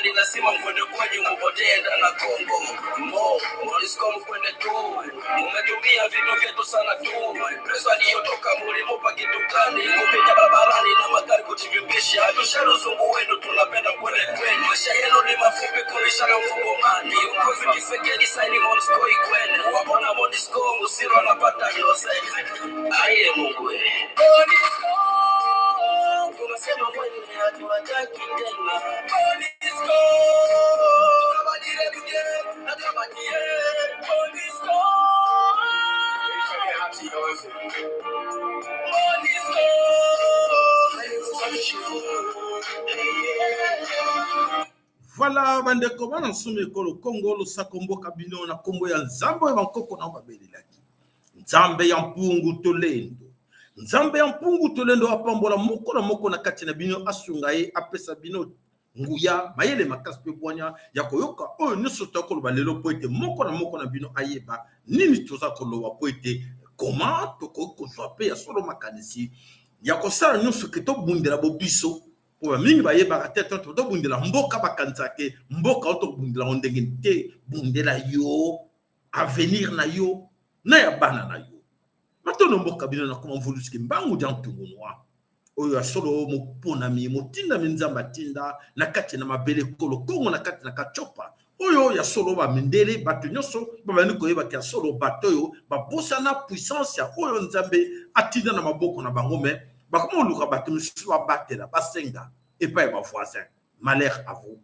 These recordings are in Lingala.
Njiani nasema mkwende kwenyu mupotee ndana Kongo mo Monisco mkwende tu mumetumia vitu vyetu sana tu pesa aliyotoka mulimupa kitu gani kupita barabarani na magari kujivimbisha tusharuzungu wenu tunapenda kwende kwenu maisha yenu ni mafupi kulisha na mkongomani ukozi kisekedi saini Monisco ikwene wapona Monisco musiro anapata yose aye Mungu eh. Monisco tunasema mwenye hatuwataki tena Monisco kabadile kuje na kabadie Monisco Voilà bandeko bana nsomi ekolo Kongo losako mboka bino na kombo ya Nzambe oyo bankoko na babelelaki Nzambe ya mpungu tolendo Nzambe ya mpungu tolendo apambola moko na moko na kati na bino asunga ye apesa bino nguya mayele makasi mpe bwanya ya koyoka oyo nyonso toya koloba lelo mpo ete moko na moko na bino ayeba nini toza koloba mpo ete koma tokoki kozwa mpe ya solo makanisi ya kosala nyonso ke tobundela bobiso mpo bamingi bayebaka te to tobundela mboka bakanisaka ke mboka oyo tobundela yango ndenge te bundela yo avenir na yo na ya bana na yo matondo mboka bino nakoma mvulusi mbangu dia ntungunua oyo ya solo moponami motindami nzambe atinda na kati na mabele kolo kongo na kati na kacopa oyo ya solo bamindele bato nyonso babandi koyebaka ya solo bato oyo babosana puissance ya oyo nzambe atinda na maboko na bango me bakoma koluka bato mosusu babatela basenga epai ya bavoisin malheur à vous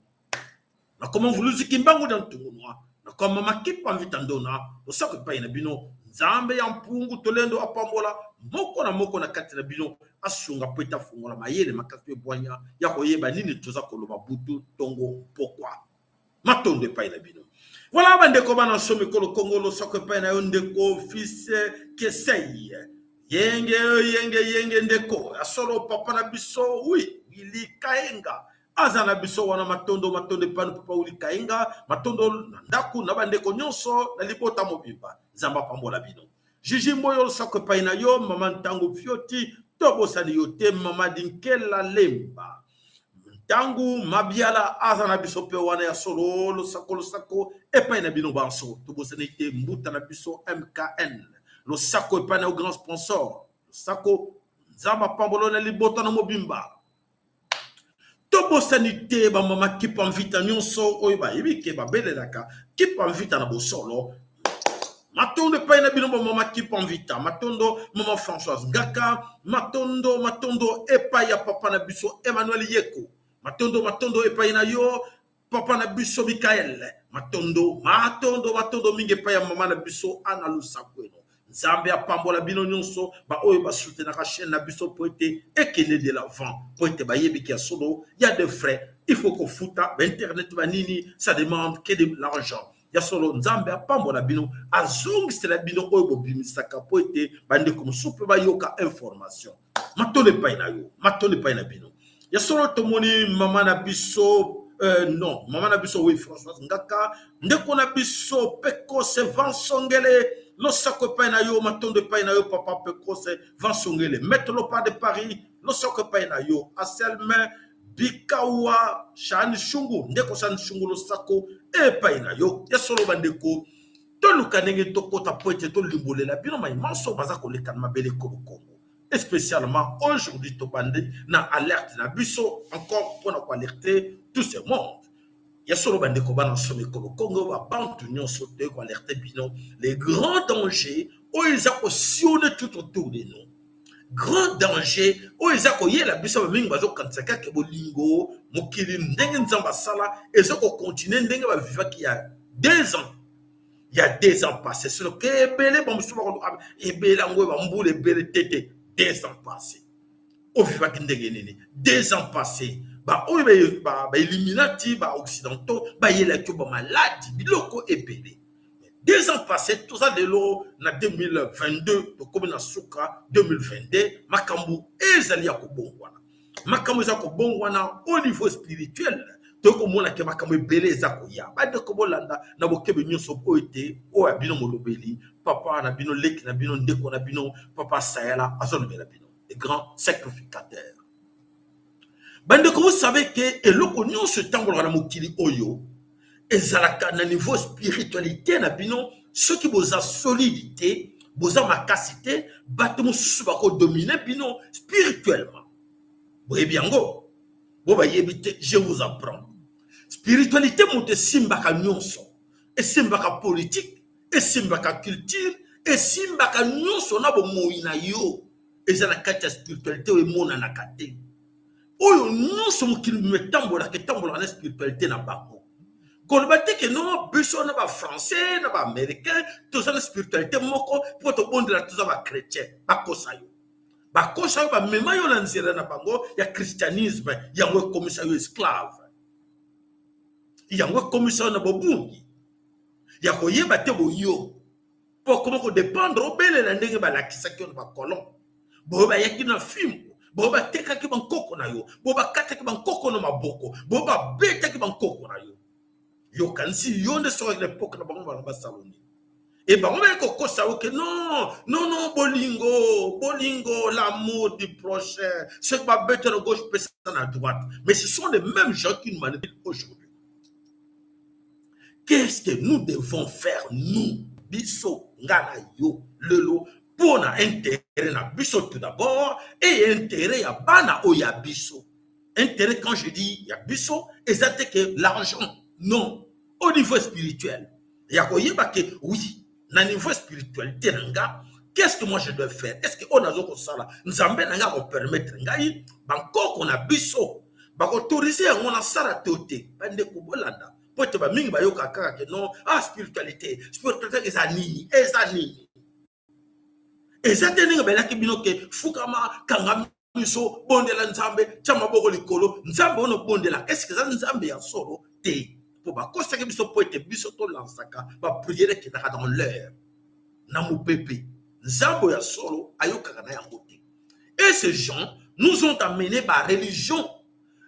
nakoma mvuluzi kimbangu na ntungunua nakoma makipa mvita ndona losako epai na bino nzambe ya mpungu tolendo apambola moko na moko na kati na bino asunga mpo ete afungola mayele makasi mpe bwanya ya koyeba nini toza koloba butu tongo pokwa matondo epai na bino voilà bandeko bana nsomi kolo kongo losako epai na yo ndeko fils kesei yenge yenge yenge ndeko ya solo papa na biso wi wili kaenga aza na biso wana matondo matondo epai na papa wili kaenga matondo na ndako na bandeko nyonso na libota mobimba nzambe apambola bino Gigi Mboyo losako epai na yo mama Ntango Fioti tobosani yo te mama Dinkela Lemba Ntango Mabiala aza na biso mpe wana ya solo losako losako epai na bino banso tobosani te mbuta na biso MKN losako epai na yo grand sponsor losako Nzambe apambolo na libota na mobimba tobosani te bamama kipa mvita nyonso oyo bayebi ke babelelaka kipa mvita na bosolo matondo epai na bino bamama kipa mvita matondo mama françoise ngaka matondo matondo epai ya papa na biso emmanuel yeko matondo matondo epai na yo papa na biso mikael matondo matondo matondo mingi epai ya mama na biso ana lusakweno nzambe apambola bino nyonso baoyo basutenaka chaîne na biso mpo ete ekende de l'avant mpo ete bayebiki ya solo ya de frais il faut kofuta bainternet banini ça demande que de l'argent ya solo nzambe apambola bino azongisela bino oyo bobimisaka mpo ete bandeko mosusu mpe bayoka information matondo epai na yo matondo epai na bino ya solo tomoni mama na biso non mama na biso wi françoise ngaka ndeko na biso pekose vansongele losako epai na yo matondo epai na yo papa pekose vansongele maître lopa de paris losako epai na yo aselme bikawa shani shungu ndeko shani shungu losako epai na yo ya solo bandeko toluka ndenge tokota mpo ete tolimbolela bino mai manso baza koleka na mabele ekolo Congo et spécialement aujourd'hui tobandi na alerte na biso encore mpona koalerte tout ce monde ya solo bandeko bana nsomi ekolo Congo babantu nyonso toyei koalerte bino les grands dangers oyo eza kosionne tout autour de nous grand danger oyo eza koyela biso bamingi bazokanisa kaka bolingo mokili ndenge nzambe asala eza kokontinue ndenge bavivaki ya 2 ans ya 2 ans passé soki ebele bamosusu bakoloba ebele yango bambula ebele te te 2 ans passé ovivaki ndenge nini 2 ans passé baoyo baeliminati baoccidentaux bayelaki yo bamaladi biloko ebele 2 ans passé toza lelo na 2022 tokomi na suka 2022 makambo ezali ya kobongwana makambo eza kobongwana au niveau spirituel toyei komona ke makambo ebele eza koya bandeko bolanda na bokebi nyonso oyo ete oyo ya bino molobeli papa na bino leki na bino ndeko na bino papa sayala azolobela bino le grand sacrificateur. Bandeko, vous savez que eloko nyonso etambolaka na mokili oyo ezalaka na niveau spiritualité na bino. Soki boza solide te, boza makasi te, bato mosusu bakodomine bino spirituellement. Boyebi yango? Bo bayebi te, je vous apprends. Spiritualité, moto esimbaka nyonso, esimbaka politique, esimbaka culture, esimbaka nyonso na bomoi na yo. Eza na kati ya spiritualité oyo emonanaka te. Oyo nyonso mokili mobimba etambolaka, etambolaka na spiritualité na bango. Koloba te ke no, biso na bafrançais na baaméricain toza na spiritualité moko mpo tobondela, toza bachrétien. Bakosa yo, bakosa yo, bamema yo na nzela na bango ya christianisme. Yango ekomisa yo esclave, yango ekomisa yo na bobungi ya koyeba te. Boyo mpo okoma kodépendre, obelela ndenge balakisaki yo na bacolon. Boyo bayaki na fimbo, boyo batekaki bankoko na yo, boyo bakataki bankoko na maboko, boyo babetaki bankoko na yo. Yokanisi yo nde soki na époque na bango bana basala nini? E bango baye kokosa yo ke non, non, non, bolingo, bolingo, l'amour du prochain, soki babeta na gauche, pesa na droite. Mais ce sont les mêmes gens qui nous manipulent aujourd'hui. Qu'est-ce que nous devons faire, nous, biso, nga na yo, lelo, mpona intérêt na biso tout d'abord et intérêt ya bana oyo ya biso? Intérêt, quand je dis ya biso, eza te que l'argent, non, au niveau spirituel, ya koyeba ke oui, na niveau spiritualité na nga, qu'est-ce que moi je dois faire? Est-ce que oyo nazo kosala, Nzambe na nga akopermettre ngai, bankoko na biso bakoautoriser yango nasala to te? Bandeko, bolanda, po ete bamingi bayoka kaka ke non, ah, spiritualité. Spiritualité eza nini? Eza nini? Eza te ndenge belaki bino ke fukama, kanga miso, bondela Nzambe, tia maboko likolo. Nzambe wana obondela, est-ce eza Nzambe ya solo te? Mpo bakosaki biso mpo ete biso tolansaka baprière, ekendaka dans l'air, na mopepe. Nzambe ya solo ayokaka na yango te. Et ces gens nous ont amené bareligion.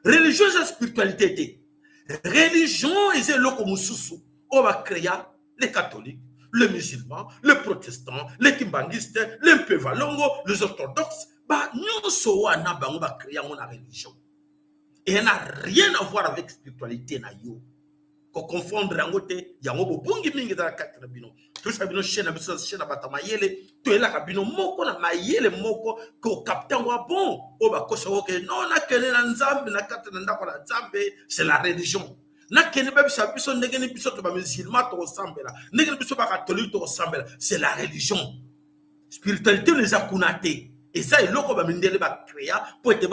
Religion eza spiritualité te. Religion eza eloko mosusu oyo bacréa, les catholiques, les musulmans, les protestants, les kimbanguistes, les mpevalongo, les orthodoxes, banyonso wana, bango bacréa yango na religion et n'a rien à voir avec spiritualité na yo. Koconfondre yango te. Yango bobungi mingi eza na kati na bino. Toyebisa bino, chaîne na biso, chaîne na bato ya mayele, toyelaka bino moko na mayele moko kokapta yango. Bon, oyo bakosaka ke non, nakende na Nzambe, na kati na ndako na Nzambe, c'est la religion. Nakende bayebisa biso ndenge ni biso to bamusulman tokosambela, ndenge ni biso bacatholique tokosambela, c'est la religion. Spiritualité no eza kuna te. Eza eloko bamindele bacréa mpo ete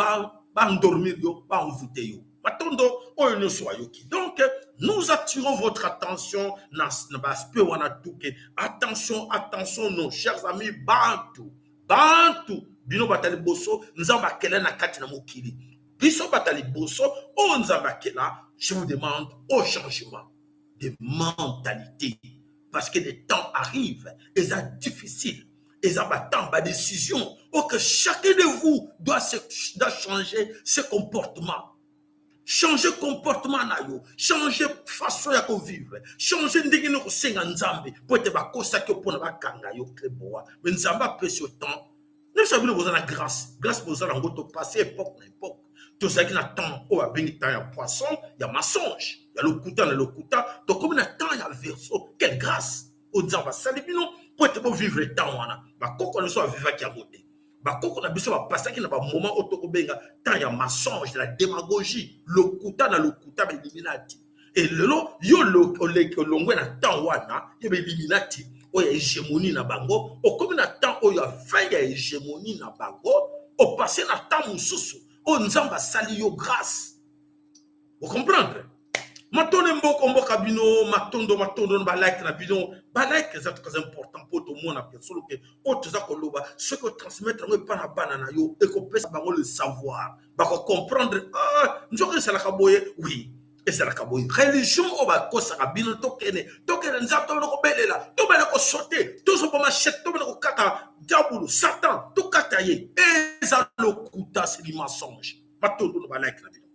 baendormir yo, baenvoûte yo. Matondo oyo nyonso ayoki. Donc nous attirons votre attention na baaspect wana tuke. Attention, attention, nos chers amis bantu. Bantu, bino bato ya liboso Nzambe akela na kati na mokili, biso bato ya liboso oyo Nzambe akela, je vous demande au changement de mentalité, parce que le temps arrive, eza difficile, eza batemps, badécision oyo que chacun de vous doit changer ses comportements, changer comportement na yo, changer façon ya kovivre, changer ndenge nini kosenga Nzambe, mpo ete bakosaki yo mpona bakanga yo clé boa. Mais Nzambe apesi yo temps. Nyonso bino boza na grâce, grâce boza nango. Topasse époque na époque. Tozalaki na temps oyo babengi temps ya poisson, ya mensonge, ya lokuta na lokuta. Tokomi na temps ya Verseau. Quelle grâce oyo Nzambe asali bino mpo ete bovivre temps wana! Bakoko na biso bavivaki yango te. Bakoko na biso bapasaki na bamoment oyo tokobenga temps ya mensonge, la démagogie, lokuta na lokuta, bailluminati. E lelo yo oleki, olongwe na temps wana ya bailluminati oyo ya hégémonie na bango, okomi na temps oyo ya fin ya hégémonie na bango. Opasse na temps mosusu oyo Nzambe asali yo grâce. Ocomprendre? Matondo, mboka mboka bino. Matondo, matondo na balike na bino. Balike eza très important mpo tomona ke solo ke oyo toza koloba, soki otransmettre yango epa na bana na yo, ekopesa bango le savoir, bakocomprendre: ah, nzoka ezalaka boye. Oui, ezalaka boye. Religion oyo bakosaka bino, tokende, tokende Nzambe, tobana kobelela, tobana kosote, tozoboma chèque, tobana kokata diabolo, Satan, tokata ye, eza lokuta, c'est du mensonge. Matondo na balike na bino.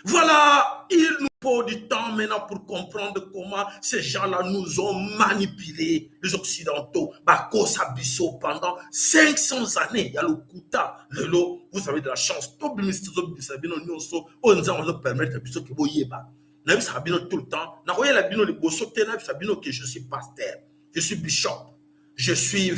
Voilà, il nous faut du temps maintenant pour comprendre comment ces gens-là nous ont manipulés, les Occidentaux, bakosa biso pendant 500 années. Il y a lokuta, lelo, vous avez de la chance. Tobimisa bino nyonso, oyo Nzambe azo permettre biso ke boyeba. Nayebisaka bino tout le temps, nakoyela bino liboso te, nayebisa bino que je suis pasteur, je suis bishop, je suis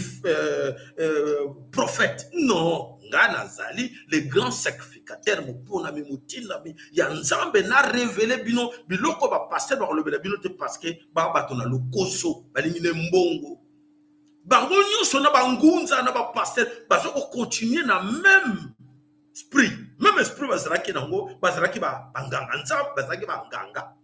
prophète. Non, nga nazali le grand sacrificateur, moponami, motindami ya Nzambe na révélé bino biloko bapasteur bakolobela bino te, parce que baa bato na lokoso, balingi ne mbongo. Bango nyonso na bangunza na bapasteur baza kocontinue na même esprit, même esprit bazalaki nango. Bazalaki banganga Nzambe, bazalaki banganga,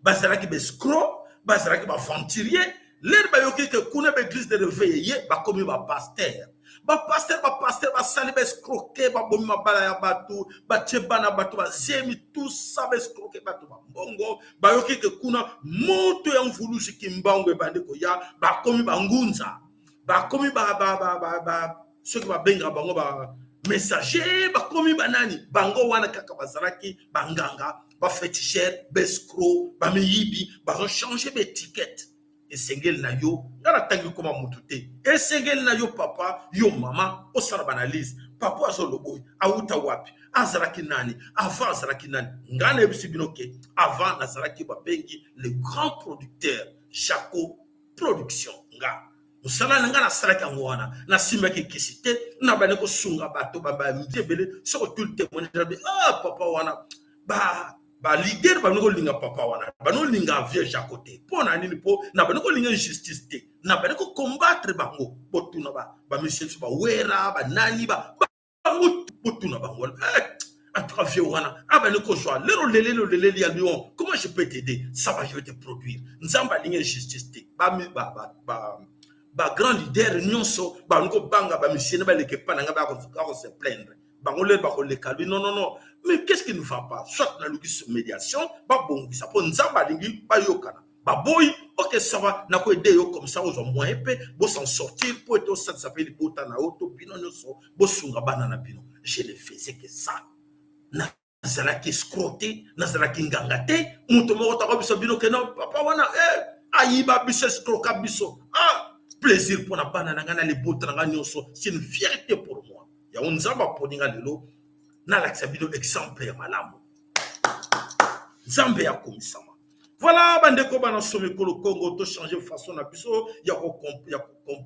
bazalaki baescroc, bazalaki baaventurier. Lere bayoki ke kuna baeglise de réveil ye, bakomi bapasteur, bapasteur, bapasteur, basali baescroquer, babomi mabala ya bato, batie bana bato bazemi, tout ça, baescroquer bato bambongo. Bayoki ke kuna moto ya mvulusi Kimbangu ebandi koya, bakomi bangunza, bakomi ba, ba, ba, ba, ba, soki babengaka bango ba messager, bakomi banani. Bango wana kaka bazalaki banganga, baféticheur, baescroc, bamiyibi, bazochange baétiquette. Esengeli na yo, nga natangi koma motu te, esengeli na yo papa, yo mama, osala baanalyse. Papa azoloba oyo awuta wapi? Azalaki nani avant? Azalaki nani? Nga nayebisi bino ke avant nazalaki, babengi le grand producteur Jaco Production. Nga mosala na nga nasalaki yango wana, nasimbaki kisi te, nabandi kosunga bato bambi ebele. Soki otuli témoignage, ah, papa wana, ba baleader bandi kolinga papa wana, bandi kolinga vieux Jaco te. Mpo na nini? Mpo na bandi kolinga injustice te, na bandi kocombattre bango. Botuna bamisie biso, bawera, banani, bango, botuna bango wana. En tout cas, vieux wana abandi kozwa lelo lelelo leleli ya Lyon. Comment je peux t'aider? Ça va, je vais te produire. Nzambe alingi injustice te. Bagrand leader nyonso bandi kobanga bamisie baleka epa na ngai, bakose plaindre bango. Lelo bakoleka lui, non, non, non, mais qu'est-ce qui ne va pas? Soit naluki médiation, babongisa, mpo Nzambe alingi bayokana. Baboyi, ok, ça va, nakoaider yo comme ça, ozwa moyen mpe bos'en sortir, mpo ete osalisa mpe libota na yo to bino nyonso, bosunga bana na bino. Je ne faisais que ça. Nazalaki escroc te, nazalaki nganga te. Moto moko tako biso bino ke no papa wana, eh, ayiba biso, escroka biso. Ah, plaisir mpona bana na ngai na libota na ngai nyonso, c'est une fierté pour moi. Yango Nzambe aponi nga lelo nalakisa bino exemple ya malamu. Nzambe akomisama. Voilà, bandeko bana somi ekolo Congo, tochange façon na biso ya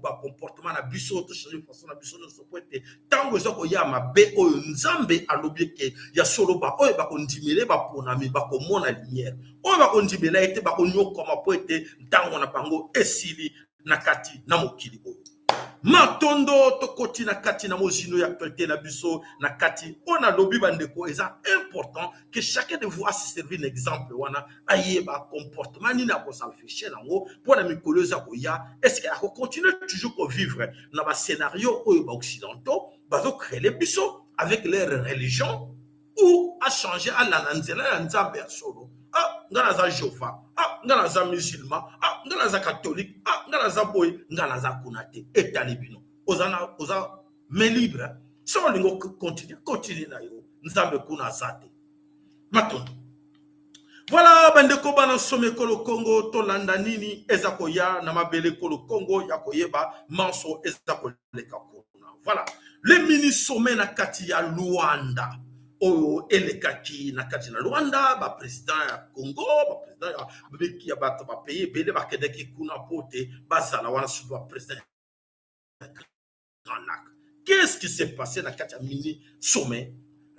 bacomportement na biso, tochange façon na biso nyonso, po ete ntango eza koya mabe oyo Nzambe alobi eke ya solo, baoyo bakondimela baponami bakomona lumière, oyo bakondimela ete bakonyokama, po ete ntango na bango esili na kati na mokili oyo. Matondo. Tokoti na kati na mozindo ya actualité na biso. Na kati oyo nalobi, bandeko, eza important que chacun de vous ase servir un exemple wana, ayeba comportement nini akos'afficher nango mpo na mikolo eza koya. Est ce que akocontinue toujours kovivre na bascénario oyo baoccidentaux bazocréer biso avec leur religion, ou achanger, alanda nzela ya Nzambe ya solo? Ah, nga naza Jova, ah, nga naza musulman, ah, nga naza catholique, ah, nga naza boye, nga naza kuna te. Etali bino. Oza na oza mais libre. Soki olingi continue, continue na yo. Nzambe kuna aza te. Matondo. Voilà, bandeko bana nsomi ekolo Kongo, tolanda nini eza koya na mabele ekolo Kongo, ya koyeba manso eza koleka kuna. Voilà, le mini sommet na kati ya Luanda oyo elekaki na kati na Luanda, baprésident ya Congo, baprésident ya bato bapays ebele bakendaki kuna mpo te bazala wana, surtout baprésident ya Grands Lacs. Qu'est-ce qui s'est passé na kati ya mini sommet?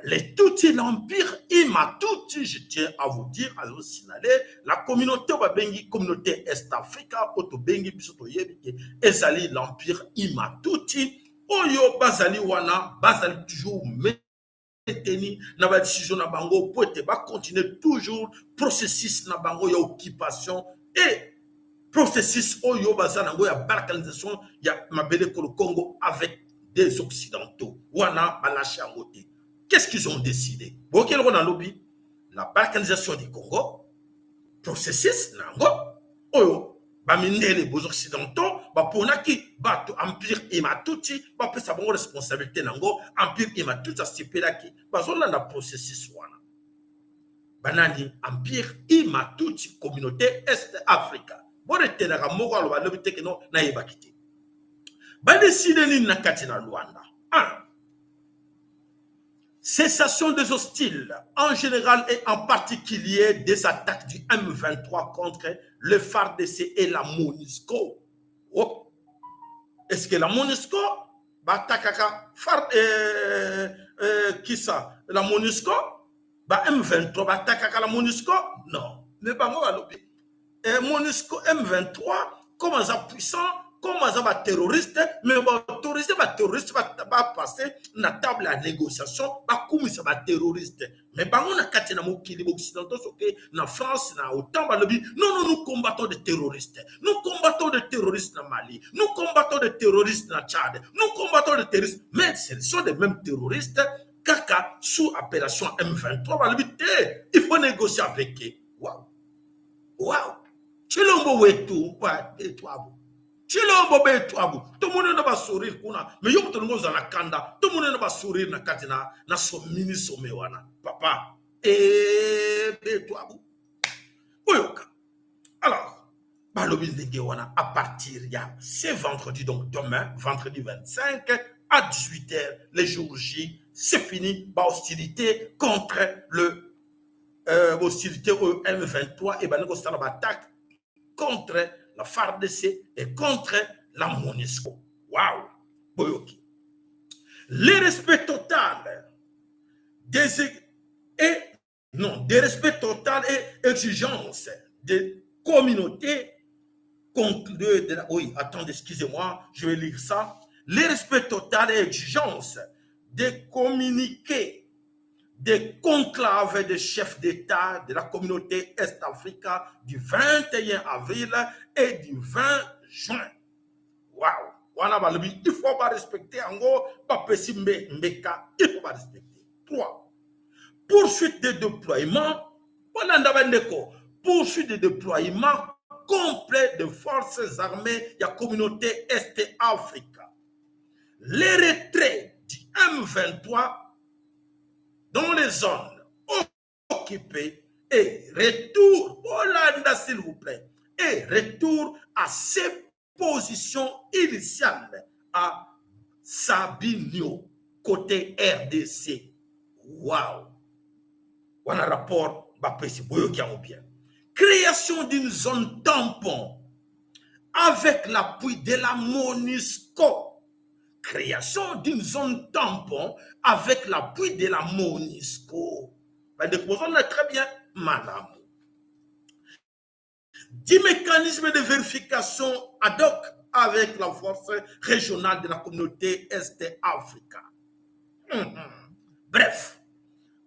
Les Tutsis, l'empire Hima-Tutsi, je tiens à vous dire, à vous signaler, la communauté babengi communauté Est Africa, oyo tobengi biso toyebi ke ezali l'empire Hima-Tutsi, oyo bazali wana, bazali toujours maintenir na badécision na bango po ete bacontinue toujours processus na bango ya occupation et processus oyo baza nango ya balkanisation ya mabele kolo Congo avec des Occidentaux. Wana balâcher yango te. Qu'est-ce qu'ils ont décidé? Boyoki eloko nalobi, la balkanisation du Congo, processus na yango oyo bamindele, bos Occidentaux baponaki bato empire Hima-Tutsi, bapesa bango responsabilité nango. Empire Hima-Tutsi asepelaki, bazolanda processus wana. Banani? Empire Hima Tutsi Communauté Est Africa. Boretenaka moko aloba lobi te keno nayebaki te. Badeside nini na kati na Luanda? 1. Cessation des hostiles en général et en particulier des attaques du M23 contre le FARDC et la MONUSCO. Oh. Est-ce que la MONUSCO batakaka FARD, qui ça? La MONUSCO, ba M23 batakaka la MONUSCO? Non. Mais bango balobi MONUSCO, M23 comme aza puissant, comme aza baterroriste, mais baautorise baterroriste bapasse na table ya négociation, bakumisa baterroriste. Mais bango na kati na mokili occidentaux, soki na France, na OTAN, balobi: non, non, nous combattons des terroristes, nous combattons des terroristes na Mali, nous combattons des terroristes na Tchad, nous combattons des terroristes. Mais ce sont les mêmes terroristes kaka sous appellation M23. Balobi te, il faut négocier avec eux. Wow, wow! Tshilombo wetu, betu abo, Tshilombo betu abo, tomoni na basourire kuna. Mais yo moto olingi ozala na kanda, tomoni na basourire na kati na mini sommet wana. Papa e betu abo, oyoka. Alors balobi ndenge wana, à partir ya ce vendredi, donc demain vendredi 25 à 18h, les jours J, c'est fini bahostilité contre le hostilité au M23 et bandi kosala baattaque contre la FARDC et contre la MONUSCO. Wow! Boyoki. Le respect total des et non, des respect total et exigence des communautés contre de la, oui, attendez, excusez-moi, je vais lire ça. Le respect total et exigence des communiqués des conclaves des chefs d'État de la communauté Est-Africa du 21 avril et du 20 juin. Waouh! Wana balobi, il faut pas respecter yango, bapesi mbeka, il faut pas respecter. 3. Poursuite des déploiements, bolanda bandeko, poursuite des déploiements complet de forces armées ya communauté Est Africa. Les retraits du M23 dans les zones occupées et retour, bolanda s'il vous plaît, et retour à ses positions initiales à Sabinyo, côté RDC. Wow! On a rapport, bapesi, boyoki yango bien. Création d'une zone tampon avec l'appui de la MONUSCO. Création d'une zone tampon avec l'appui de la MONUSCO. Très bien, madame. 10 mécanismes de vérification ad hoc avec la force régionale de la communauté Est-Africa. Bref,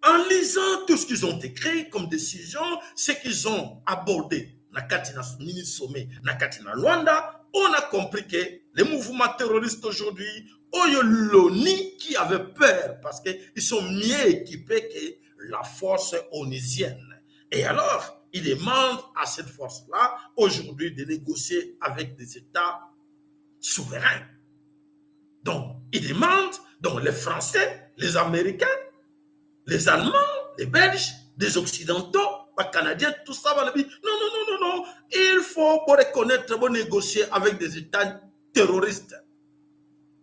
en lisant tout ce qu'ils ont écrit comme décision, ce qu'ils ont abordé na kati na mini sommet na kati na Luanda, on a compris que les mouvements terroristes aujourd'hui, oyo l'ONU qui avait peur parce qu'ils sont mieux équipés que la force onusienne. Et alors, il demande à cette force-là aujourd'hui de négocier avec des États souverains. Donc, il demande, donc les Français, les Américains, les Allemands, les Belges, les Occidentaux, les Canadiens, tout ça va le dire. Non, non, non, non, non. Il faut reconnaître, pour négocier avec des États terroristes.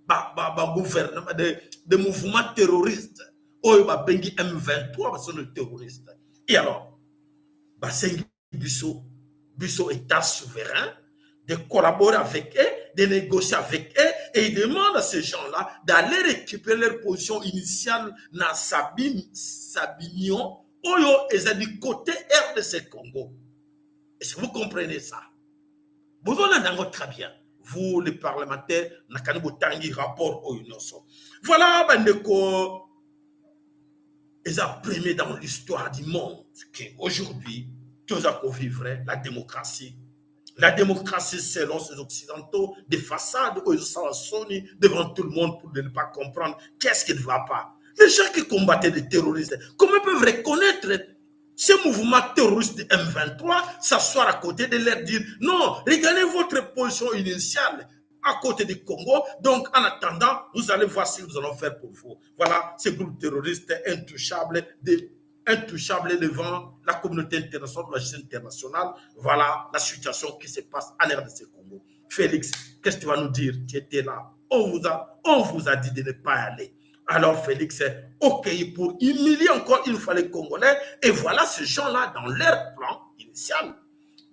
Bah, gouvernement, des mouvements terroristes. Oyo babengi M23, ce sont des terroristes. Et alors, basengi biso, biso État souverain, de collaborer avec eux, de négocier avec eux, et ils demandent à ces gens-là d'aller récupérer leur position initiale na Sabinyo, oyo eza du côté RDC Congo. Est-ce que vous comprenez ça? Vous en avez très bien. Vous, les parlementaires, nakani botangi rapport oyo nyonso. Voilà, bandeko, eza premier dans l'histoire du monde qu'aujourd'hui, toza vivre la démocratie. La démocratie, selon ces Occidentaux, des façades où ils sont soni devant tout le monde pour ne pas comprendre qu'est-ce qui ne va pas. Les gens qui combattaient des terroristes, comment peuvent reconnaître ce mouvement terroriste de M23, s'asseoir à côté de leur dire: non, regardez votre position initiale à côté du Congo? Donc, en attendant, vous allez voir ce que nous allons faire pour vous. Voilà ce groupe terroriste intouchable de intouchable devant la communauté internationale, la justice internationale. Voilà la situation qui se passe en RDC Congo. Félix, qu'est-ce que tu vas nous dire? Tu étais là. On vous a dit de ne pas aller. Alors Félix est OK pour humilier encore une fois les Congolais. Et voilà ces gens-là dans leur plan initial.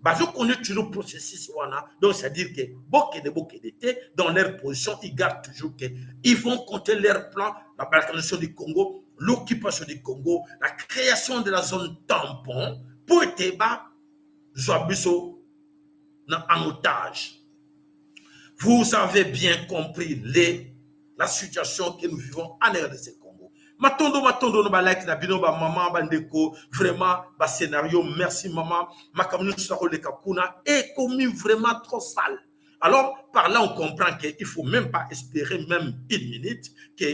Bazo connaît toujours le processus wana. Donc, c'est-à-dire que bokende bokende te, dans leur position, ils gardent toujours que ils vont compter leur plan, la balkanisation du Congo, l'occupation du Congo, la création de la zone tampon, pour être bazwa biso en otage. Vous avez bien compris la situation que nous vivons en RDC Congo. Matondo, matondo, no ba like na bino, ba maman, ba ndeko, vraiment, ba scénario, merci maman. Makambo nyonso koleka kuna ekomi vraiment trop sale. Alors, par là, on comprend qu'il ne faut même pas espérer même une minute que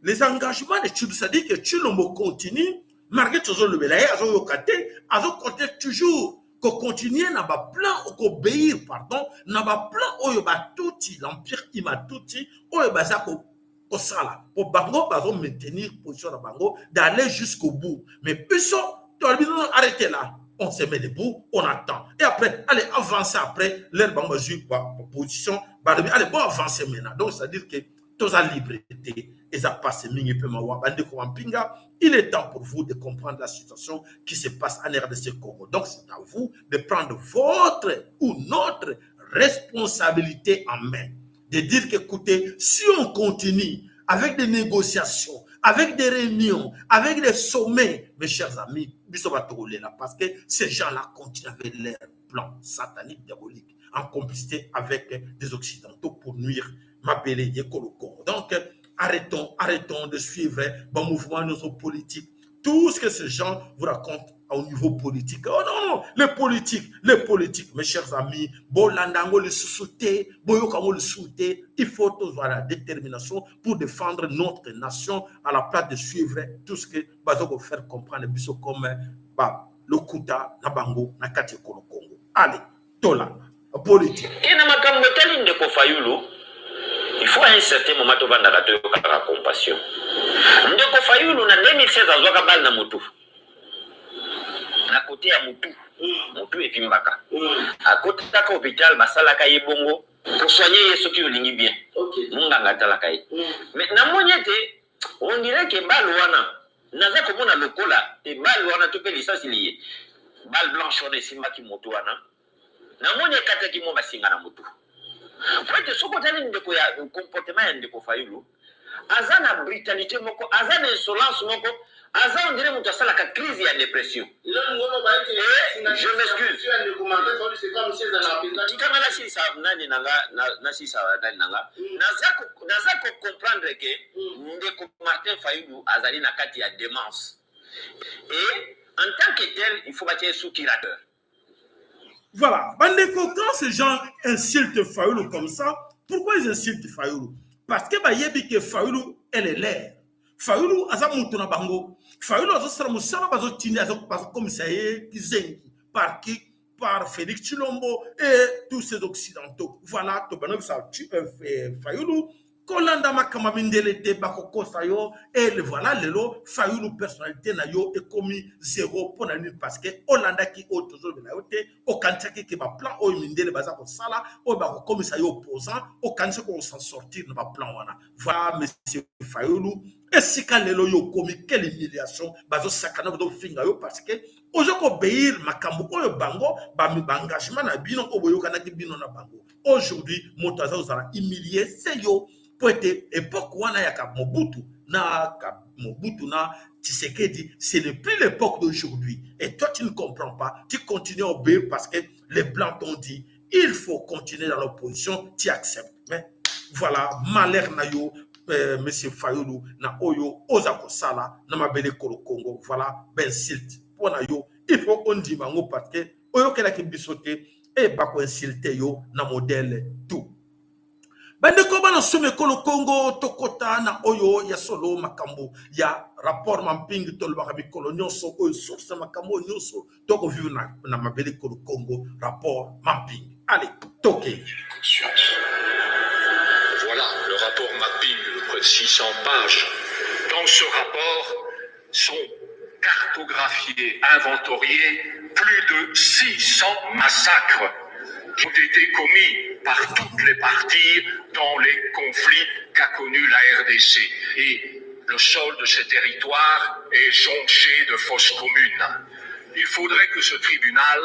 les engagements de Tshilombo, c'est-à-dire que Tshilombo continue, malgré tozolobela ye, azoyoka te, azokonte toujours kocontinue na baplan, koobéir, pardon, na baplan oyo batuti, l'empire hima-tutsi, oyo baza kosala po bango bazomaintenir position na bango d'aller jusqu'au bout. Mais biso tolobi non, arrêtez là, on se met debout, on attend et après, allez, avancer. Après leur bango bazwi position, balobi allez, bon, avancer maintenant. Donc c'est à dire que toza liberté eza passe mingi mpe mawa. Bandeko bampinga, il est temps pour vous de comprendre la situation qui se passe en RDC Congo. Donc c'est à vous de prendre votre ou notre responsabilité en main, de dire qu'écoutez, si on continue avec des négociations, avec des réunions, avec des sommets, mes chers amis, biso batokolela, parce que ces gens-là continuent avec leur plan satanique, diabolique, en complicité avec des Occidentaux pour nuire mabele ekolo Congo. Donc, arrêtons, arrêtons de suivre bon mouvement notre politique. Tout ce que ces gens vous racontent au niveau politique. Oh non, non, les politiques, les politiques, mes chers amis, bolanda yango lisusu te, boyoka yango lisusu te, il faut avoir la détermination pour défendre notre nation à la place de suivre tout ce que bazo faire comprendre biso comme ba lokuta na bango na kati ekolo Congo. Allez, tolanda politique. Ke na makambo etali ndeko Fayulu, il faut à un certain moment tovandaka, toyokaka compassion. Ndeko Fayulu na 2016 azwaka balle na motu, na kote ya motu, motu evimbaka, akotaka hôpital, basalaka ye bongo kosoigner ye. Soki olingi bien, monganga atalaka ye. Mais namoni ete on dirait ke balle wana, naza komona lokola te balle wana to mpe lisasi liye, balle blanche wana esimbaki motu wana, namoni ekataki mwa basinga na motu. Po ete soki otali ndeko ya comportement ya ndeko Fayulu, aza na brutalité moko, aza na insolence moko, aza on dirait moto asalaka crise ya dépression. Je m'excuse, tikanga nasilisa nani nanga, nasilisa nani nanga. Naza kocomprendre ke ndeko Martin Fayulu azali na kati ya démence et en tant que tel, il faut batia sous curateur. Voilà. Bandeko, quand ces gens insultent Fayoulou comme ça, pourquoi ils insultent Fayoulou? Parce que bayebi que Fayoulou, elle est l'air. Fayoulou, aza moto na bango. Fayoulou, azo sala mosala bazotinda, bazokomisa ye kizengi. Par qui? Par Félix Tshilombo et tous ces Occidentaux. Voilà, tobana Fayoulou, kolanda makambo mindele te, bakokosa yo. Et le voilà lelo, Fayulu, personnalité na yo ekomi zéro. Mpo na nini? Parce que olandaki oyo tozolobela yo te, okanisaki ke baplan oyo mindele baza kosala, oyo bakokomisa yo opposant, okanisaki kos'en sortir na baplan wana. Voilà, monsieur Fayulu, esika lelo yo okomi, quelle humiliation! Bazosakana, bazofinga yo parce que oza koobéir makambo oyo bango baengagement na bino oyo boyokanaki bino na bango. Aujourd'hui, moto aza kozala humilie se yo, po ete époque wana ya Mobutu na ka Mobutu na Tshisekedi, ce n'est plus l'époque d'aujourd'hui. Et toi, tu ne comprends pas, tu continues à obéir parce que les Blancs t'ont dit il faut continuer dans l'opposition, tu acceptes. Mais voilà, malheur na yo, monsieur Fayulu, na oyo oza kosala na mabele kolo Congo. Voilà, bainsulte mpo na yo, il faut ondima yango parce que oyokelaki biso te e bakoinsulte yo na modèle tout. Bandeko bana somi ekolo Kongo, tokota na oyo ya solo, makambo ya rapport mapping. Tolobaka mikolo nyonso oyo source ya makambo oyo nyonso tokovivre na mabele ekolo Congo, rapport mapping. Allez, toke. Conscience. Voilà le rapport mapping de près de 600 pages. Dans ce rapport sont Cartographié, inventorié plus de 600 massacres qui ont été commis par toutes les parties dans les conflits qu'a connus la RDC. Et le sol de ces territoires est jonché de fosses communes. Il faudrait que ce tribunal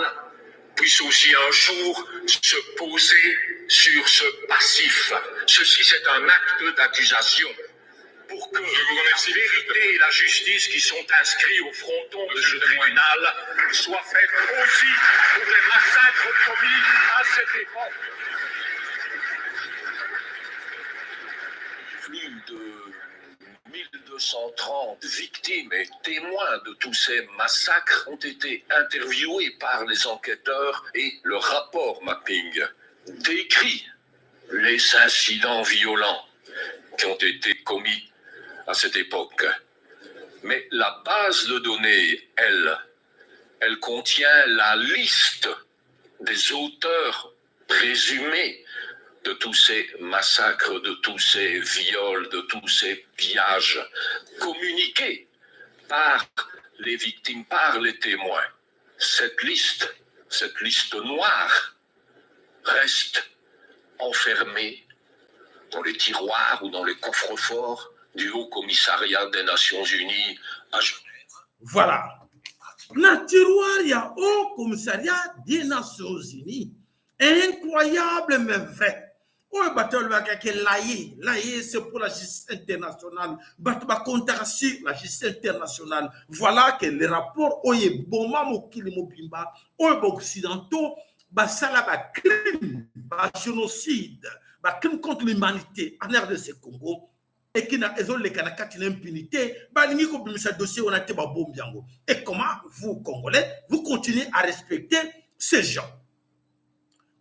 puisse aussi un jour se poser sur ce passif. Ceci, c'est un acte d'accusation pour que la vérité et la justice qui sont inscrits au fronton de ce tribunal soient faites aussi pour les massacres commis à cette époque. Plus de 1230 victimes et témoins de tous ces massacres ont été interviewés par les enquêteurs et le rapport mapping décrit les incidents violents qui ont été commis à cette époque. Mais la base de données, elle, elle contient la liste des auteurs présumés de tous ces massacres, de tous ces viols, de tous ces pillages communiqués par les victimes, par les témoins. Cette liste, cette liste noire, reste enfermée dans les tiroirs ou dans les coffres-forts du Haut Commissariat des Nations Unies à Genève. Voilà. Na tiroir ya Haut Commissariat des Nations Unies. Incroyable mais vrai. Oyo bato balobaka ke laye laye, c'est pour la justice internationale, bato bakontaka sur la justice internationale. Voilà que le rapport oyo eboma mokili mobimba, oyo baoccidentaux basala bacrime, bagénocide, bacrime contre l'humanité en RDC Congo, ekina ezoleka na kati na impunité. Balingi kobimisa dossier wana te, babombi yango. Et comment vous, Congolais, vous continuez à respecter ces gens?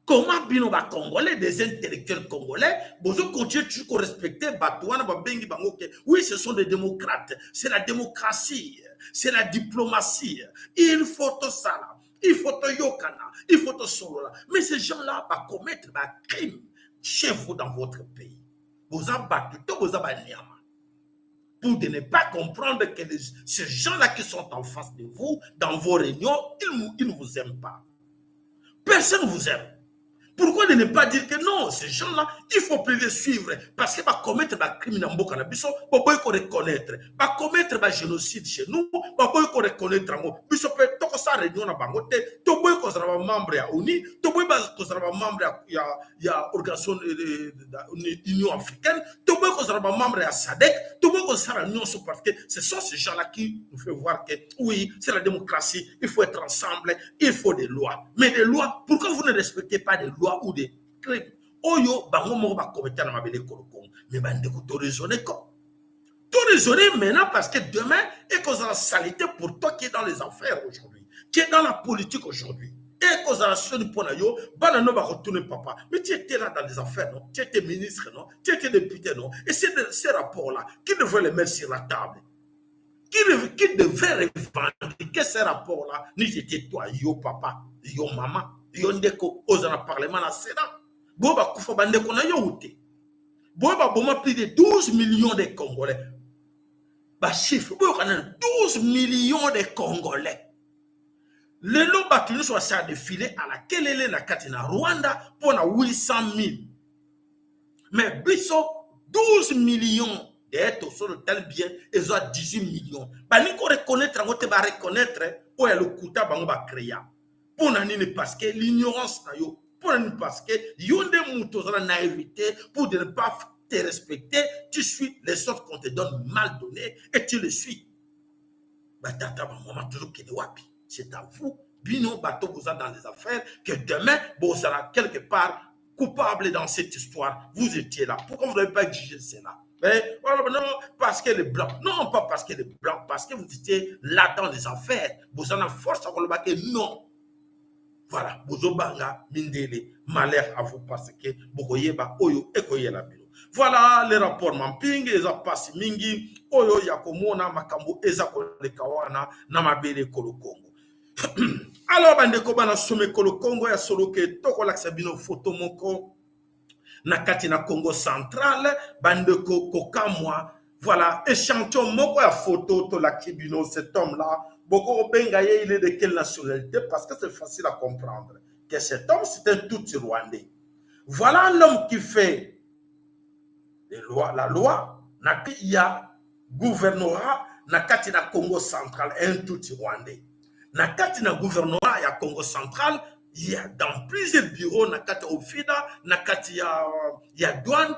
Comment bino bacongolais, des intellectuels congolais, bozo continuer toujours korespecter bato wana? Babengi bango ke oui, ce sont des démocrates, c'est la démocratie, c'est la diplomatie, il faut tosala, il faut toyokana, il faut tosolola. Mais ces gens-là bacommettre bacrime chez vous, dans votre pays. Boza bato to boza banyama pour de ne pas comprendre que ces gens-là qui sont en face de vous, dans vos réunions, ils ne vous aiment pas? Personne ne vous aime. Pourquoi de ne pas dire que non, ces gens-là, il faut plus les suivre parce que va commettre des crimes dans mboka na biso, boboyi ko reconnaître, va commettre ba génocide chez nous, boboyi ko reconnaître yango. Biso pe tokosala réunion na bango te, toboyi kozala ba membre ya ONU, toboyi kozala ba membre ya organisation Union africaine, toboyi kozala ba membre ya SADC, toboyi kozala nyonso, parce que ce sont ces gens-là qui nous fait voir que oui, c'est la démocratie, il faut être ensemble, il faut des lois. Mais des lois, pourquoi vous ne respectez pas des lois ou des crimes oyo bango moko bakometa na mabele ekolo Kongo? Mais bandeko, toraisonner ko toraisonner maintenant, parce que demain ekozala salité pour toi qui est dans les affaires aujourd'hui, qui est dans la politique aujourd'hui. Ekozala soni mpo na yo, bana no bakotuna: "Papa, mais tu étais là dans les affaires, non? Tu étais ministre, non? Tu étais député, non?" Et c'est ces rapports là qui devraient les mettre sur la table, qui devrait revendiquer ces rapports là ni j'étais toi, yo papa, yo mama, yo ndeko oza na parlement, na Sénat. Boyo bakufa, bandeko na yo te, boyo baboma plus de 12 millions de Congolais. Bachiffre boyoka nano, 12 millions de Congolais. Lelo bato nyonso basala défilé à la kelele na kati na Rwanda mpo na 800 000, mais biso 12 millions de tosolo tali bien, ezwa 18 millions. Balingi koreconnaître yango te, bareconnaître oyo ya lokuta bango bacréa. Mpo na nini? Parce que l'ignorance na yo. Mpo na nini? Parce que yo nde moto oza na naïveté pour de ne pas te respecter. Tu suis les sortes qu'on te donne, mal donné, et tu le suis. Batata, bamama, tozokende wapi? C'est à vous, bino bato boza dans les affaires, que demain bozala quelque part coupable dans cette histoire. Vous étiez là, pourquoi vous n'avez pas exigé cela? Mais, non, parce que les Blancs, non, pas parce que les Blancs, parce que vous étiez là dans les affaires. Vous en avez force à que non. Voilà, bozobanga mindele, malheur à vous, parce que bokoyeba oyo ekoyela bino. Voilà le rapport mapping. Eza pasi mingi oyo ya komona makambo eza koleka wana na mabele ekolo Kongo. Alors bandeko bana some ekolo Kongo, ya solo ke tokolakisa bino foto moko na kati na Congo Central. Bandeko, kokamwa. Voilà, échantillon moko ya photo tolaki bino. Cet homme là, bokokobenga ye, il est de quelle nationalité? Parce que c'est facile à comprendre que cet homme, c'est un Tutsi rwandais. Voilà l'homme qui fait les lois, la loi na ya gouvernorat na kati na Congo Central. Un Tutsi rwandais na kati na gouvernorat ya Congo Central, il y a dans plusieurs bureaux na kati ya OFIDA, na kati ya douane,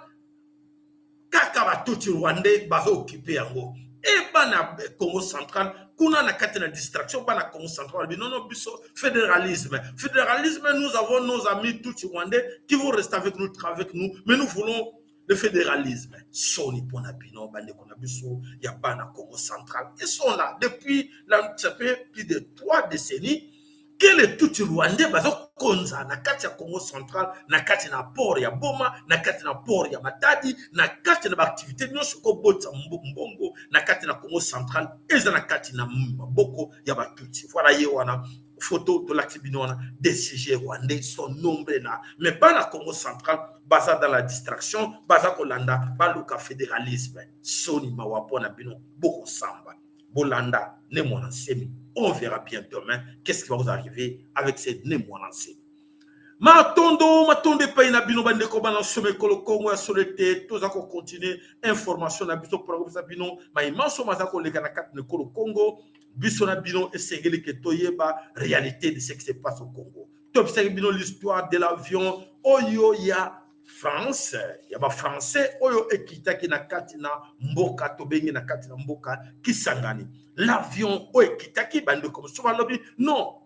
kaka Batutsi rwandais bazo-occuper yango. E bana Congo Central kuna na kati na distraction, bana Congo Central balobi: "Non, biso fédéralisme, fédéralisme. Nous avons nos amis Tutsi rwandais qui vont rester avec nous, travailler avec nous, mais nous voulons le fédéralisme." Soni mpona bino, bandeko na biso ya bana Congo Central. Ils sont là depuis là, ça fait plus de 3 décennies que les Tutsi rwandais bazokonza na kati ya Congo Central, na kati na port ya Boma, na kati na port ya Matadi, na kati na baactivité nyonso kobotisa mbongo na kati na Congo Central, eza na kati na maboko ya Batutsi. Voilà, ye wana photo tolakisi bino wana. Des sujets rwandais sont nombreux là, mais bana Congo Central baza dans la distraction, baza kolanda baluka fédéralisme. Soni, mawa mpona bino, bokosamba. Bolanda Ne Muanda Nsemi. On verra bien demain qu'est-ce qui va vous arriver avec ces Ne Muanda Nsemi. Matondo, matondo epai na bino, bandeko bana nsoma ekolo Kongo ya solo ete toza kocontinuer information na biso mpona kopesa bino maimanso maza koleka na kati na ekolo Kongo. Biso na bino esengeli ke toyeba réalité de ce qui se passe au Congo. Topesaki bino l'histoire de l'avion oyo ya France, ya Bafrançais, oyo ekitaki na kati na mboka tobengi na kati na mboka Kisangani. L'avion oyo ekitaki, bandeko mosusu balobi non,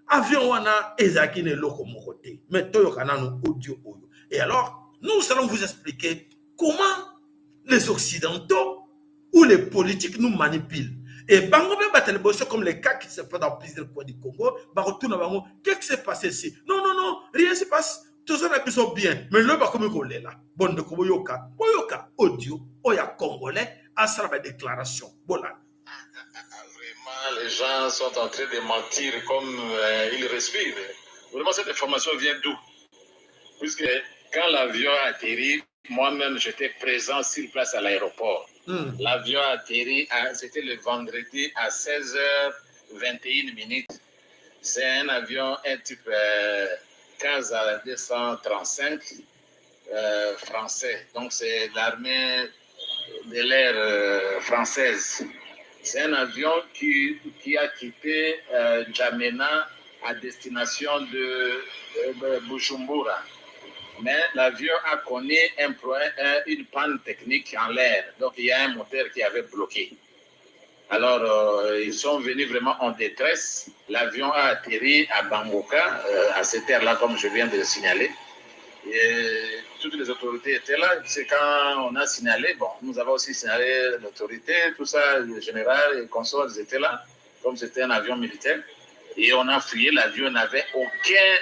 avion wana ezalaki na eloko moko te. Mais toyoka nano audio oyo et alors nous allons vous expliquer comment les Occidentaux ou les politiques nous manipulent. Et bango mpe bato liboso, comme les cas qui se passe dans plusieurs coins du Congo, bakotuna bango: "Qu'est-ce qui s'est passé ici?" "Non, non, non, rien se passe, toza na biso bien." Mais loyo bakomi kolela. Bondeko, boyoka, boyoka audio oyo ya Congolais asala badéclaration. Bolanda. Vraiment, les gens sont en train de mentir comme ils respirent. Vraiment, cette information vient d'où? Puisque quand l'avion a atterri, moi-même, j'étais présent sur place à l'aéroport. L'avion a atterri, c'était le vendredi à 16h21 minutes. C'est un avion, un type CASA 235 français. Donc, c'est l'armée de l'air française. C'est un avion qui a quitté N'Djamena à destination de Bujumbura. Mais l'avion a connu une panne technique en l'air. Donc, il y a un moteur qui avait bloqué. Alors, ils sont venus vraiment en détresse. L'avion a atterri à Bangoka, à cette heure-là, comme je viens de le signaler. Et toutes les autorités étaient là. C'est quand on a signalé, bon, nous avons aussi signalé l'autorité, tout ça, le général et consorts, ils étaient là, comme c'était un avion militaire. Et on a fouillé, l'avion n'avait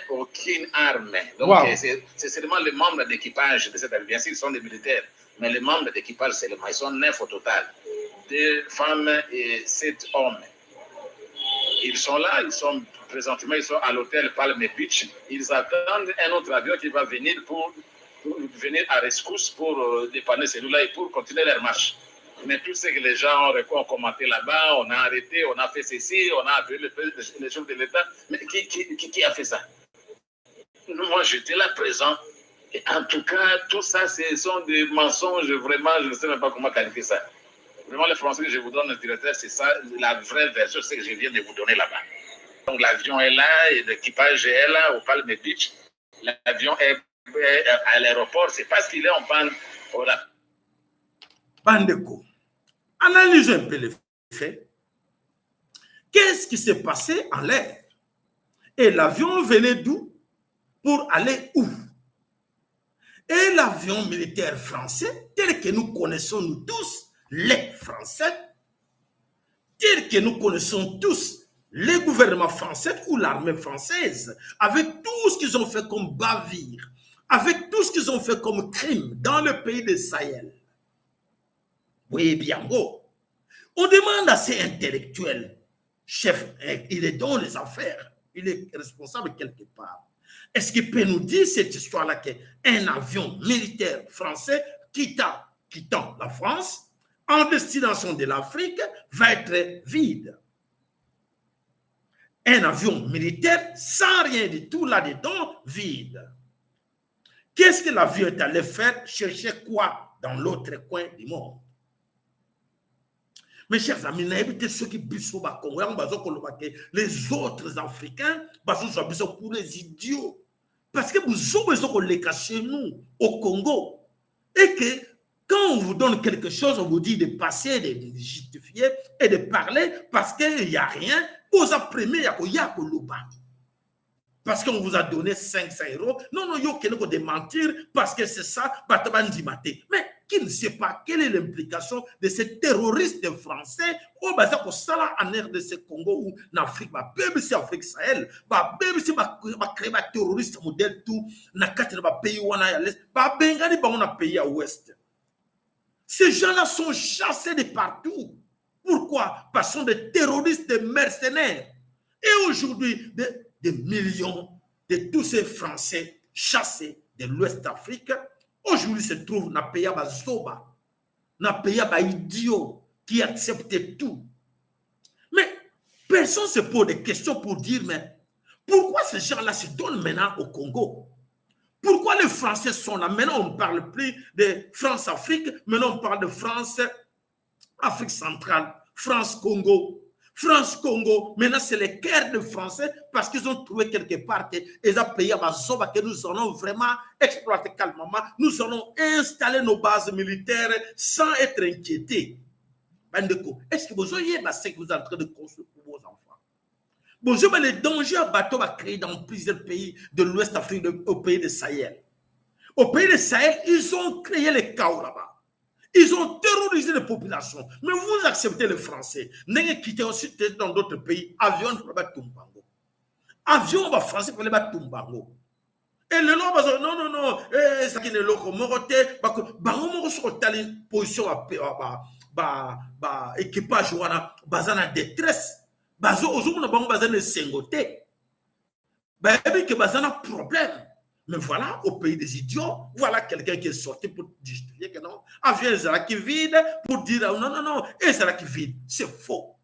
aucune arme. Donc, c'est seulement les membres d'équipage de cet avion. Bien sûr, ils sont des militaires, mais les membres d'équipage seulement, ils sont neuf au total. Deux femmes et sept hommes. Ils sont là, ils sont présentement, ils sont à l'hôtel Palm Beach. Ils attendent un autre avion qui va venir pour venir à rescousse pour dépanner celui-là et pour continuer leur marche. Mais tout ce que les gens ont commenté là-bas, on a arrêté, on a fait ceci, on a appelé le chef de l'État. Mais qui a fait ça? Moi, j'étais là présent. Et en tout cas, tout ça, ce sont des mensonges. Vraiment, je ne sais même pas comment qualifier ça. Vraiment, les Français que je vous donne, le directeur, c'est ça, la vraie version, c'est ce que je viens de vous donner là-bas. Donc, l'avion est là et l'équipage est là au Palm Beach. L'avion est à l'aéroport. C'est parce qu'il est en panne. Voilà. Bandeko, analysez un peu les faits. Qu'est-ce qui s'est passé en l'air? Et l'avion venait d'où pour aller où? Et l'avion militaire français, tel que nous connaissons nous tous, les Français, tel que nous connaissons tous les gouvernements français ou l'armée française, avec tout ce qu'ils ont fait comme bavure, avec tout ce qu'ils ont fait comme crime dans le pays de Sahel. Oui, bien beau. On demande à ces intellectuels, chef, il est dans les affaires, il est responsable quelque part. Est-ce qu'il peut nous dire cette histoire-là, qu'un avion militaire français quittant la France, en destination de l'Afrique va être vide. Un avion militaire sans rien du tout là-dedans, vide. Qu'est-ce que l'avion est allé faire? Chercher quoi dans l'autre coin du monde? Mes chers amis, nayebi te soki biso bakongo yango bazokoloba ke les autres Africains bazozwa biso pour les idiots, parce que bozobo ezokoleka chez nous au Congo, et que quand on vous donne quelque chose, on vous dit de passer, de justifier et de parler parce qu'il n'y a rien. Boza premier ya koya koloba parce qu'on vous a donné 500 euros. Non, non, yo kende démentir parce que c'est ça, bato bandima te. Mais qui ne sait pas quelle est l'implication de ces terroristes français oyo baza kosala en RDC Congo ou na Afrique? Babebisi Afrique Sahel, babebisi, bacréer baterroriste modèle tout na kati na bapays wana ya l'Est. Babengani bango na pays ya Ouest. Ces gens-là sont chassés de partout. Pourquoi? Parce que sont des terroristes, des mercenaires. Et aujourd'hui, des millions de tous ces Français chassés de l'Ouest Afrique, aujourd'hui se trouvent dans le pays ya bazoba, dans le pays ya idiots qui acceptent tout. Mais personne ne se pose des questions pour dire, mais pourquoi ces gens-là se donnent maintenant au Congo? Pourquoi les Français sont là? Maintenant, on ne parle plus de France-Afrique, maintenant on parle de France-Afrique centrale, France-Congo. France-Congo, maintenant c'est le cœur de Français parce qu'ils ont trouvé quelque part que ils ont payé bazoba que nous allons vraiment exploiter calmement. Nous allons installer nos bases militaires sans être inquiétés. Bandeko, est-ce que vous voyez ce que vous êtes en train de construire pour vos enfants? Bonjour, mais les dangers ya bato bacréer dans plusieurs pays de l'Ouest Afrique, au pays de Sahel. Au pays de Sahel, ils ont créé les chaos là-bas. Ils ont terrorisé les populations. Mais vous acceptez les Français. Ndenge quitté aussi dans d'autres pays, avion batumba yango. Avion ba Français fallait batumba yango. Et le long non non non, eh ça qui ne loko moko te, bango moko soko tali position ba équipage wana baza na détresse. Bazo ozomona bango baza na esengo te. Bayebi ke baza na problème. Mais voilà, au pays des idiots, voilà quelqu'un qui est sorti pour justifier que non, avion ezalaki vide, pour dire non, non, non, ezalaki vide. C'est faux.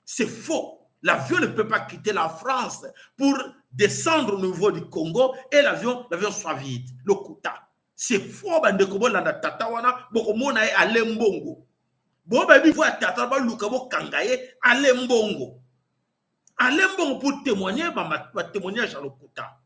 C'est faux. L'avion ne peut pas quitter la France pour descendre au niveau du Congo et l'avion soit vide. Lokuta. C'est faux, bandeko bolanda tata wana, bokomona ye ale mbongo. Bo babi voix tata baluka bokanga ye ale mbongo. Ale mbongo pour témoigner, ba témoignage ya lokuta.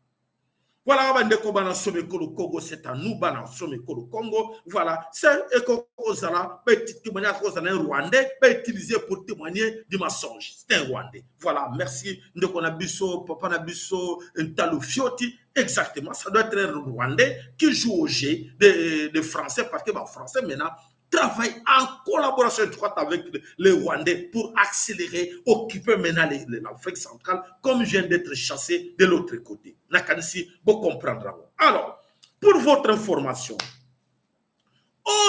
Voilà, bandeko bana somekolo Congo, c'est à nous bana somekolo Congo. Voilà, c'est ekozala témoignage kozala un Rwandais ba utiliser pour témoigner du mensonge. C'est un Rwandais. Voilà, merci ndeko na biso, papa na biso Ntalo Fioti. Exactement, ça doit être un Rwandais qui joue au jeu de Français parce que bah, Français maintenant travaille en collaboration étroite avec les Rwandais pour accélérer, occuper maintenant l'Afrique centrale, comme vient d'être chassé de l'autre côté. Nakanisi, vous comprendrez. Alors, pour votre information,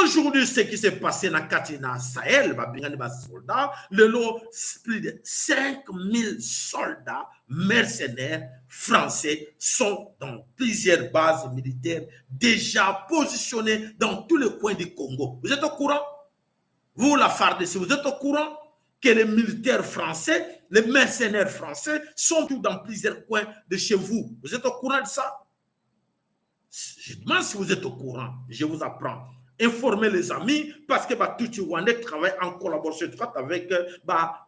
aujourd'hui, ce qui s'est passé dans kati na Sahel, ba soldats, le lot, plus de 5000 soldats mercenaires français sont dans plusieurs bases militaires déjà positionnées dans tous les coins du Congo. Vous êtes au courant? Vous, la FARDC, vous êtes au courant que les militaires français, les mercenaires français sont tous dans plusieurs coins de chez vous? Vous êtes au courant de ça? Je demande si vous êtes au courant. Je vous apprends. Informer les amis parce que bah, tout Rwandais travaille en collaboration étroite avec bah,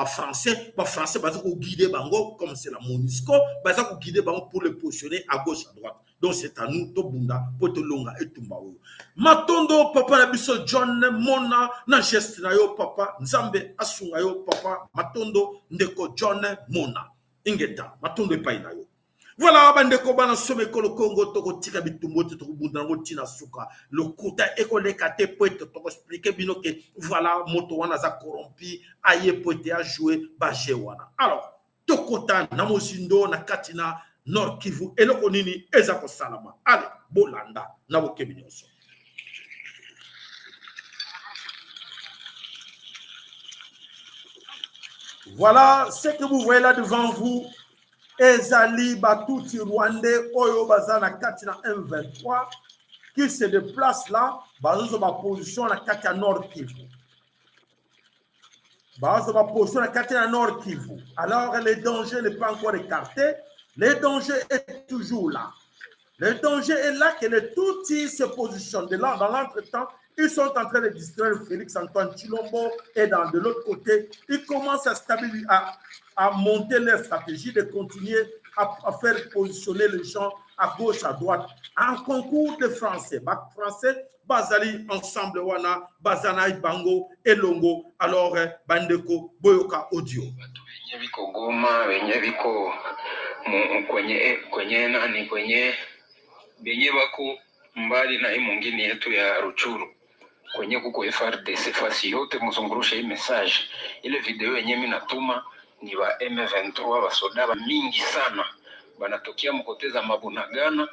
Français, bah, Français bah, guider bango comme c'est la MONUSCO, bah, guider bango pour les positionner à gauche, à droite. Donc c'est à nous tobunda po tolonga etumba oyo. Matondo papa na biso John Mona na geste na yo papa, Nzambe asunga yo papa. Matondo ndeko John Mona. Ingeta, matondo epai na yo. Voilà, bandeko bana somekolo Congo, tokotika bitumba te, tokobunda yango ntina suka. Lokuta ekoleka te po ete tokoexpliquer bino ke voilà, moto wana aza corrompu, aye po ete ajoue baje wana. Alors tokota na mozindo na kati na Nord Kivu, eloko nini eza kosalama. Ale bolanda na bokebi nyonso. Voilà ce que vous voyez là devant vous. Ezali batutsi rwandais oyo baza na kati na M23. qui se déplacent là, bazozwa baposition na kati ya Nord Kivu, bazozwa baposition na kati ya Nord Kivu. Alors le danger n'est pas encore écarté, le danger est toujours là. Le danger est là que les Tutsis se positionnent. De là, dans l'entretemps, ils sont en train de distraire Félix Antoine Tshilombo et de l'autre côté, ils commencent à stabiliser, à monter leur stratégie de continuer à faire positionner les gens à gauche, à droite, en concours de Français. Ba Français, bazali ensemble wana, bazana bango elongo. Alors, bandeko, boyoka audio. Wenye viko Goma, wenye viko kwenye nani, kwenye benye bako mbali na hii mwingine yetu ya Rutshuru, kwenye kuko FARDC, fasi yote muzungurushe hii message. Ile video yenye mimi natuma ni wa M23, basoda ba mingi sana banatokea mkoteza mabunagana,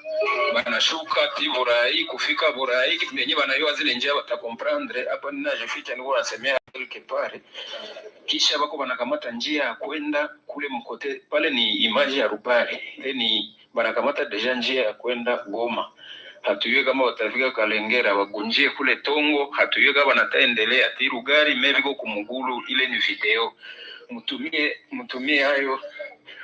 banashuka ti Burayi, kufika Burayi benye banayua zile njia batacomprendre. Hapa ninajificha, niko nasemea quelque part, kisha bako banakamata njia ya kwenda kule mkote pale, ni image ya Rubare ile, ni banakamata déjà njia ya kwenda Goma. Hatuyue kama watafika Kalengera wagunjie kule Tongo, hatuyue kama wanataendelea ti Rugari mebiko kumugulu. Ile ni video, mtumie mtumie hayo,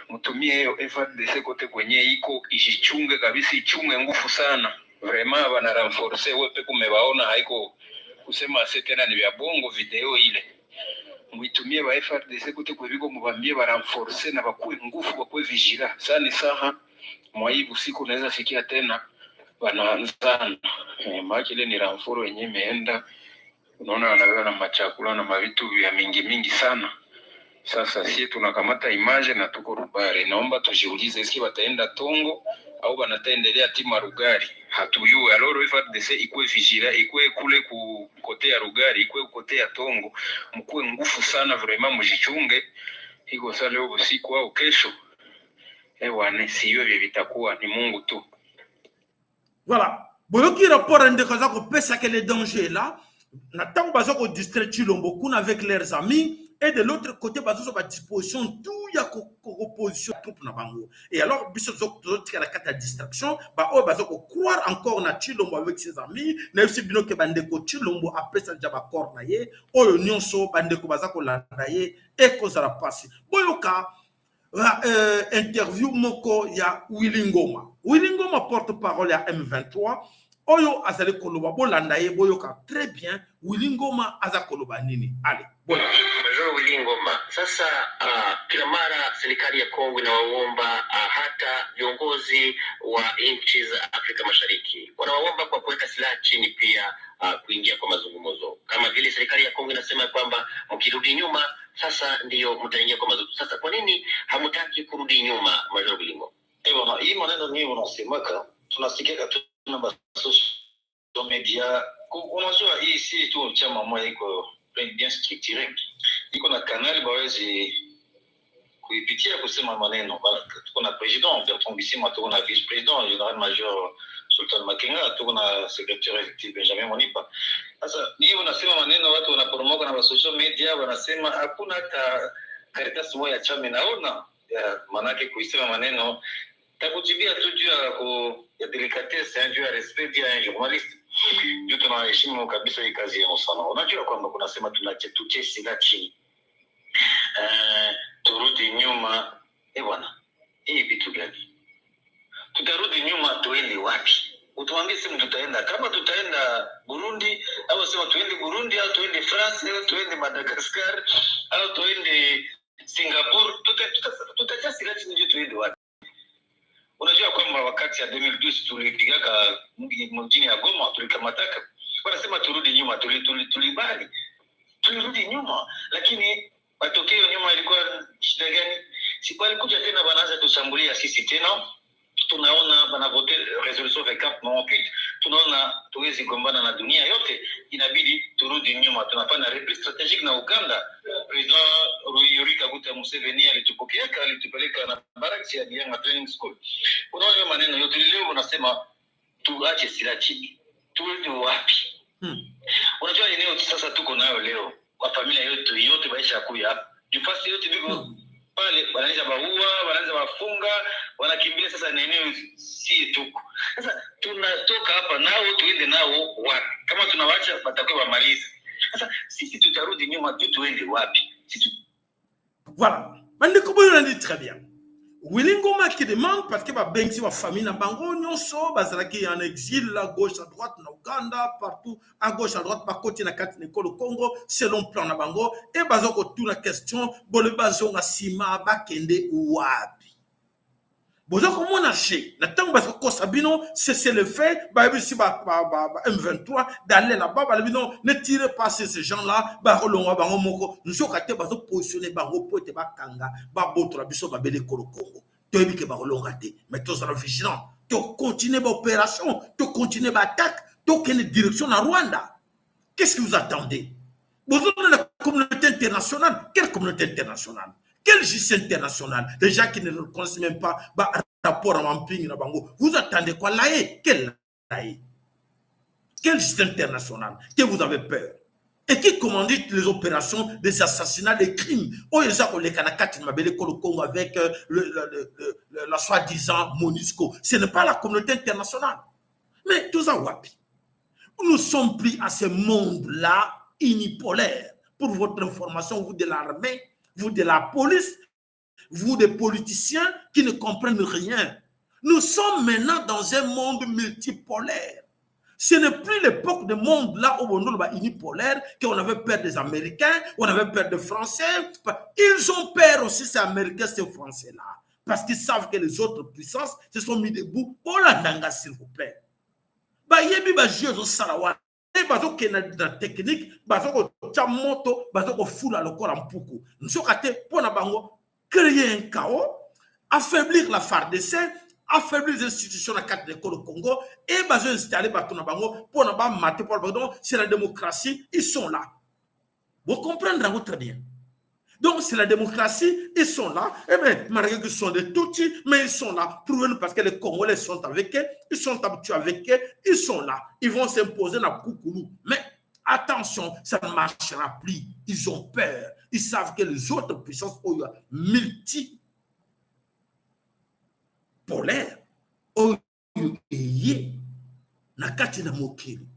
mtumie hiyo FARDC kote kwenye iko ishichunge kabisa, ichunge ngufu sana. Vraiment bana renforcer wepe kumebaona, haiko kusema se tena ni vya bongo. Video ile muitumie ba FARDC kote kwebiko, mubambie ba renforcer na bakuwe ngufu, bakuwe vigilant sana saha mwaibu usiku unaweza fikia tena wanaanzana maana ile ni renfort yenye imeenda, unaona wanabeba na machakula na mavitu vya mingi mingi sana. Sasa sie tunakamata image na tuko Rubare, naomba tujiulize, eske bataenda Tongo au banataendelea tima Rugari? Hatuyue. Alors FARDC ikuwe vigilant, ikuwe kule ku côté ya Rugari, ikuwe côté ya Tongo, mkuwe ngufu sana vraiment, mujichunge iko sa leo usiku au kesho. Ewane, siyo vye vitakuwa ni Mungu tu. Voilà. Boyoki rapport ndeko aza kopesa ke le danger là na ntango baza kodistraire Tshilombo kuna avec leurs amis et de l'autre côté bazozwa badisposition tout ya koposition troupe na bango. Et alors biso tozotikala kati ya distraction, baoyo baza kocroire encore na Tshilombo avec ses amis. Nayebisi bino ke bandeko, Tshilombo apesa déjà baaccord na ye oyo nyonso, bandeko baza kolanda ye, ekozala mpasi. Boyoka interview moko ya Willy Ngoma. Willy Ngoma, porte-parole ya M23, oyo azali koloba, bolanda ye, boyoka très bien Willy Ngoma aza koloba nini. Ale, bolanda. Major Willy Ngoma, sasa kila mara serikali ya Kongo inawaomba hata viongozi wa nchi za Afrika Mashariki wanawaomba kwa kuweka silaha chini, pia kuingia kwa mazungumzo, kama vile serikali ya Kongo inasema kwamba mkirudi nyuma sasa ndiyo mtaingia kwa mazungumzo. Sasa kwa nini hamtaki kurudi nyuma, Major Willy Ngoma? Eh bwana, hii maneno mimi unasemaka tunasikiaka tu na ba social media. Unajua hii si tu chama moja iko bien structuré, iko na canal bawezi kuipitia kusema maneno. Tuko na président Bertrand Bisimwa, tuko na vice président général major Sultan Makenga, tuko na secrétaire exécutif Benjamin Monipa. Sasa ni unasema maneno, watu wanaporomoka na ba social media wanasema hakuna hata karatasi moja ya chama inaona ya, manake kuisema maneno takujibia tu juu ya ya délicatesse, juu ya respect ya un journaliste, juu tunaheshimu kabisa hii kazi yenu sana. Unajua kwamba kunasema tunache tuche silaha chini, turudi nyuma. Eh bwana, hii vitu gani? Tutarudi nyuma tuende wapi? Utuambie sehemu tutaenda, kama tutaenda Burundi au sema tuende Burundi au tuende France au tuende Madagascar au tuende Singapore, tutacha silaha chini juu tuende wapi? Unajua kwamba wakati ya 2012 tulipigaka mjini ya Goma, tulikamataka, wanasema turudi nyuma, tulibali tulirudi nyuma, lakini matokeo nyuma ilikuwa shida gani? Si walikuja tena wanaanza tushambulia sisi tena, tunaona banavote résolution 2498, tunaona tuwezi gombana na dunia yote, inabidi turudi nyuma. Tunafanya repli stratégique na Uganda. Président Yoweri Kaguta Museveni alitupokeaka, alitupeleka na barracks ya Dianga Training School. Unaona hiyo maneno yote leo unasema tuache silaha chini, tuende wapi? Unajua eneo sasa tuko nayo leo, kwa familia yetu yote maisha kuya hapa, nafasi yote biko. Pale wanaanza baua, wanaanza bafunga, wanakimbilia sasa na eneo si tuko. Sasa tunatoka hapa nao tuende nao wapi? Kama tunawacha batakuwa wamaliza. Sasa sisi tutarudi nyuma tu tuende wapi? Sisi Voilà. Bandeko, boyolandi très bien. Willy Ngoma qui demande parce que babengisi bafamille na bango nyonso bazalaki en exil, à gauche, à droite, na Uganda, partout, à gauche, à droite, bakoti na kati na ekolo Congo selon plan na bango e baza kotuna question: bolobi bazonga nsima, bakende wapi? Boza komona che na ntango baza kokosa bino. C'est le fait bayebisi ba M23 d'aller là-bas. Balobi non, ne tirez pas sur ces gens-là, bakolongwa bango moko. Nzoka te, bazopositionne bango po ete bakanga, babotola biso babele ekolo Congo. Toyebi ke bakolonga te, mais tozala vigilant, tocontinue baopération, tocontinue baattaque, tokende direction na Rwanda. Qu'est-ce que vous attendez? Bozona la communauté internationale. Quelle communauté internationale? Quelle justice internationale? Des gens qui ne reconnaissent même pas ba rapport à mapping na bango. Vous attendez quoi? La Haye? Quelle La Haye? Quelle justice internationale que vous avez peur? Et qui commandite les opérations des assassinats, des crimes oyo eza koleka na kati na mabele ekolo Congo avec la soi-disant MONUSCO? Ce n'est pas la communauté internationale? Mais toza wapi? Nous sommes plus à ce monde-là unipolaire. Pour votre information, vous de l'armée, vous de la police, vous des politiciens qui ne comprennent rien, nous sommes maintenant dans un monde multipolaire. Ce n'est plus l'époque du monde là où on est unipolaire, qu'on avait peur des Américains, on avait peur des Français. Ils ont peur aussi, ces Américains, ces Français-là. Parce qu'ils savent que les autres puissances se sont mis debout. Oh la nanga, s'il vous plaît. Bayebi ba jeu ezosala wana, bazokende na technique, bazokotia moto, bazokofula lokola mpuku. Nzoka te, mpo na bango créer un chaos, affaiblir la FARDC, affaiblir les institutions na kati de l'école Congo et bazo installer bato na bango mpo na bamate mpo na bango. Donc c'est la démocratie, ils sont là. Vous comprenez yango très bien. Donc, c'est la démocratie, ils sont là. Eh bien, malgré qu'ils sont des Tutsis, mais ils sont là. Prouvez-nous, parce que les Congolais sont avec eux, ils sont habitués avec eux, ils sont là. Ils vont s'imposer dans Koukoulou. Mais attention, ça ne marchera plus. Ils ont peur. Ils savent que les autres puissances multipolaires, oyo eye na kati na mokili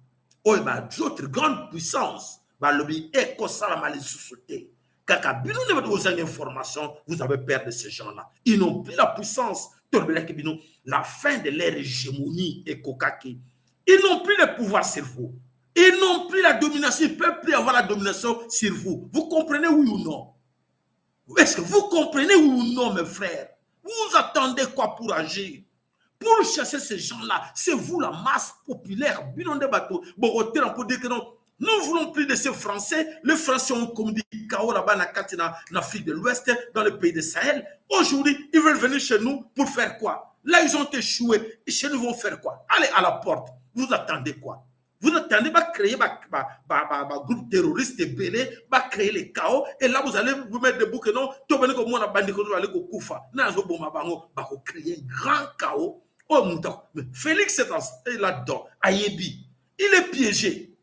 oyo, ba autres grandes puissances balobi ekosalama lisusu te. Kaka bino nde bato kozanga information, vous avez peur de ces gens-là. Ils n'ont plus la puissance. Tolobelaki bino, la fin de leur hégémonie ekokaki. Ils n'ont plus le pouvoir sur vous, ils n'ont plus la domination, ils ne peuvent plus avoir la domination sur vous. Vous comprenez, oui ou non? Est-ce que vous comprenez, oui ou non, mes frères? Vous attendez quoi pour agir, pour chasser ces gens-là? C'est vous, la masse populaire. Bino nde bato bokotela pour dire que non, nous ne voulons plus de ces Français. Les Français ont comme des chaos là-bas na Afrique de l'Ouest, dans le pays de Sahel. Aujourd'hui, ils veulent venir chez nous pour faire quoi? Là, ils ont échoué. Et chez nous, ils vont faire quoi? Allez à la porte. Vous attendez quoi? Vous attendez, va créer ba, ba, ba, ba, ba groupe terroriste ebele, va créer les chaos, et là vous allez vous mettre debout que non, to bene ko mona bandi ko aller ko kufa. Na zo boma bango, ba ko créer un grand chaos. Oh muta, mais Félix est là-dedans, ayebi. Il est piégé.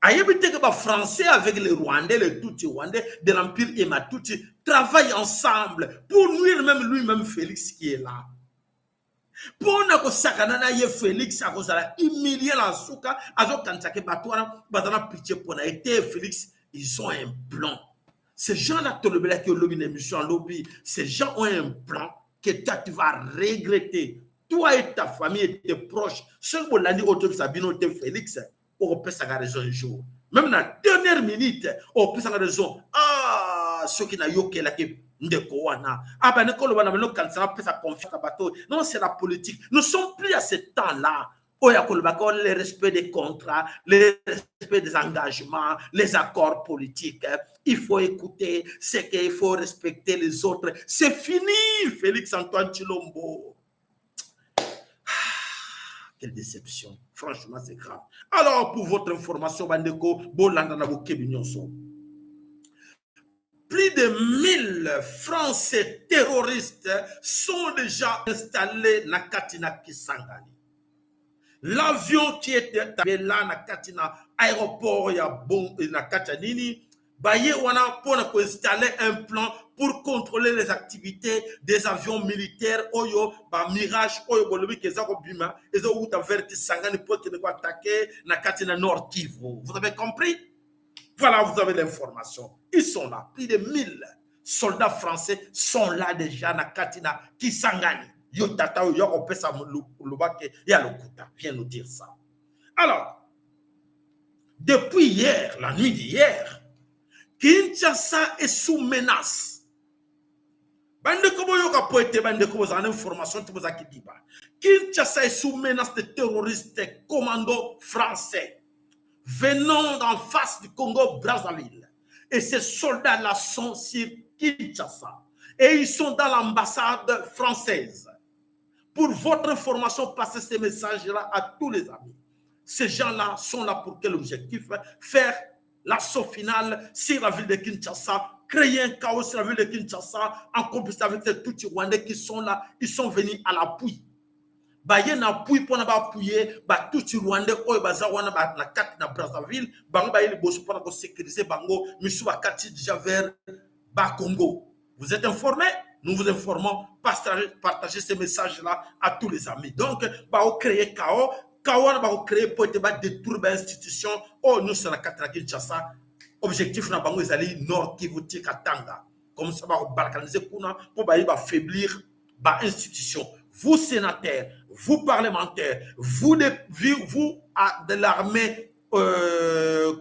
Ayebi te que ba Français avec les Rwandais, les Tutsis rwandais de l'empire Hema Tutsi travaillent ensemble pour nuire même lui-même Félix qui est là. Mpona kosakana na ye, Félix akozala humilie na suka. Azokanisaka bato wana baza na pitié mpo na ye te. Félix, ils ont un plan, ces gens-là. Tolobelaki olobi na émission alobi, ces gens ont un plan que toi, tu vas regretter, toi et ta famille et tes proches, soki bolandi oyo tobisa bino te. Félix, okopesaka raison un jour, même na dernière minute okopesaka raison. Ah, soki nayokelaki ndeko wana abandi koloba na bino, kanisa napesa confiance na bato. Non, c'est la politique. Nous sommes plus à ce temps là oyo akolobaka le respect des contrats, le respect des engagements, les accords politiques, il faut écouter ce qu'il faut respecter les autres. C'est fini. Félix Antoine Tshilombo, quelle déception, franchement, c'est grave. Alors, pour votre information, bandeko, bolanda na bokebi nyonso, plus de 1000 Français terroristes sont déjà installés na kati na Kisangani. L'avion qui était là na kati na aéroport ya bon na kati ya nini, baye wana mpona koinstaller un plan. pour contrôler les activités des avions militaires oyo ba Mirage oyo bolobi ke eza kobima, ezowuta vers Kisangani po ekende koattaquer na kati na Nord Kivu. Vous avez compris? Voilà, vous avez l'information. Ils sont là. Plus de 1000 soldats français sont là déjà na kati na Kisangani. Yo tata oyo yo kopesa lobake ya lokuta, viens nous dire ça. Alors, depuis hier, la nuit d'hier, Kinshasa est sous menace. Bandeko, boyoka po ete bandeko bozala na information te, bozalaki diba. Kinshasa est sous menace de terroristes commando français venant d'en face du Congo Brazzaville. Et ces soldats-là sont sur Kinshasa et ils sont dans l'ambassade française. Pour votre information, passez ces messages-là à tous les amis. Ces gens-là sont là pour quel objectif? Faire l'assaut final sur la ville de Kinshasa, créer un chaos sur la ville de Kinshasa, en complicité avec ces Tutsis rwandais qui sont là. Ils sont venus à l'appui. Baye na appui mpona baappuyer batutsi rwandais oyo baza wana na kati na Brazzaville. Bango baye liboso mpona kosécuriser bango, misu bakati déjà vers Bacongo. Vous êtes informés? Nous vous informons. Partagez, partagez ces messages-là à tous les amis. Donc bakocréer chaos, chaos wana bakocréer po ete badétruire bainstitution oyo nyonso na kati na Kinshasa. Objectif na bango ezali Nord Kivu ti Katanga. Comme ça bakobalkaniser kuna mpo baye bafaiblir bainstitution. Vous sénateurs, vous parlementaires, vous de l'armée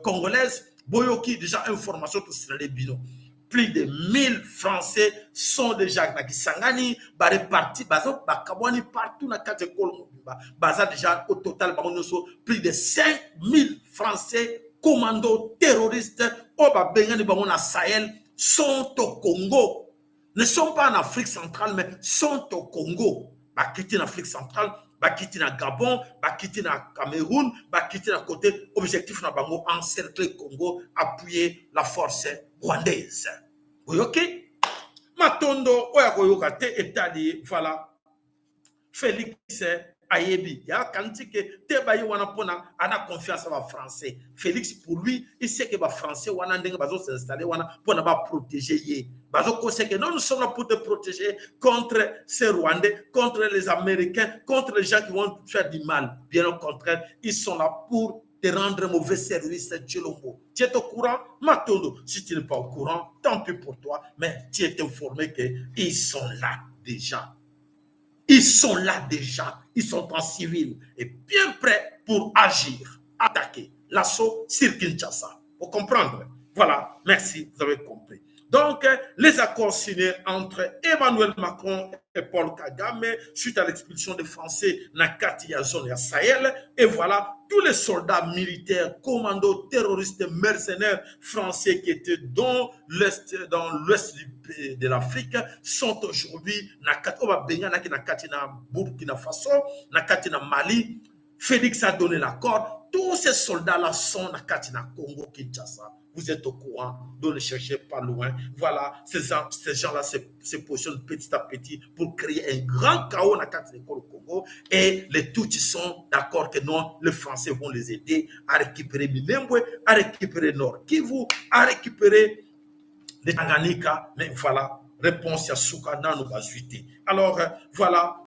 congolaise, boyoki déjà information tosilale bino. Plus de 1000 Français sont déjà na Kisangani, bareparti, baza bakabwani partout na kati ya ekolo mobimba. Baza déjà au total, bango nyonso, plus de 5000 Français commando terroristes oyo babengani bango na Sahel sont au Congo, ne sont pas en Afrique centrale mais sont au Congo. Bakiti na Afrique centrale, bakiti na Gabon, bakiti na Cameroun, bakiti na côté. Objectif na bango, encercler Congo, appuyer la force rwandaise. Oyoki? Matondo. Oyo akoyoka te, etali. Voilà, Félix ayebi ya kanti ke te baye wana mpona ana confiance ya bafrançais. Félix, pour lui, il sait que bafrançais wana, ndenge bazos'installer wana mpona baprotéger ye, bazokosa que non, nous sommes là pour te protéger contre ces Rwandais, contre les Américains, contre les gens qui vont faire du mal. Bien au contraire, ils sont là pour te rendre mauvais service. Tshilombo, tu es au courant? Matondo. Si tu n'es pas au courant, tant pis pour toi, mais tu es informé que ils sont là déjà. Ils sont là déjà. Ils sont en civil et bien prêts pour agir, attaquer l'assaut sur Kinshasa. Pour comprendre. Voilà, merci, vous avez compris. Donc, les accords signés entre Emmanuel Macron et Paul Kagame suite à l'expulsion des Français na kati ya zone ya Sahel. Et voilà, tous les soldats militaires, commandos, terroristes, mercenaires français qui étaient dans l'ouest de l'Afrique sont aujourd'hui na kati, oyo babenganaki na kati na Burkina Faso, na kati na Mali. Félix a donné l'accord. Tous ces soldats-là sont na kati na Congo, Kinshasa. Vous êtes au courant, donc ne cherchez pas loin. Voilà, ces gens-là se positionnent petit à petit pour créer un grand chaos dans la Congo. Et les Tutsis sont d'accord que non, les Français vont les aider à récupérer Minembwe, à récupérer Nord Kivu, à récupérer les Tanganyika. Mais voilà, réponse ya suka nanu bazwi te. Alors, voilà.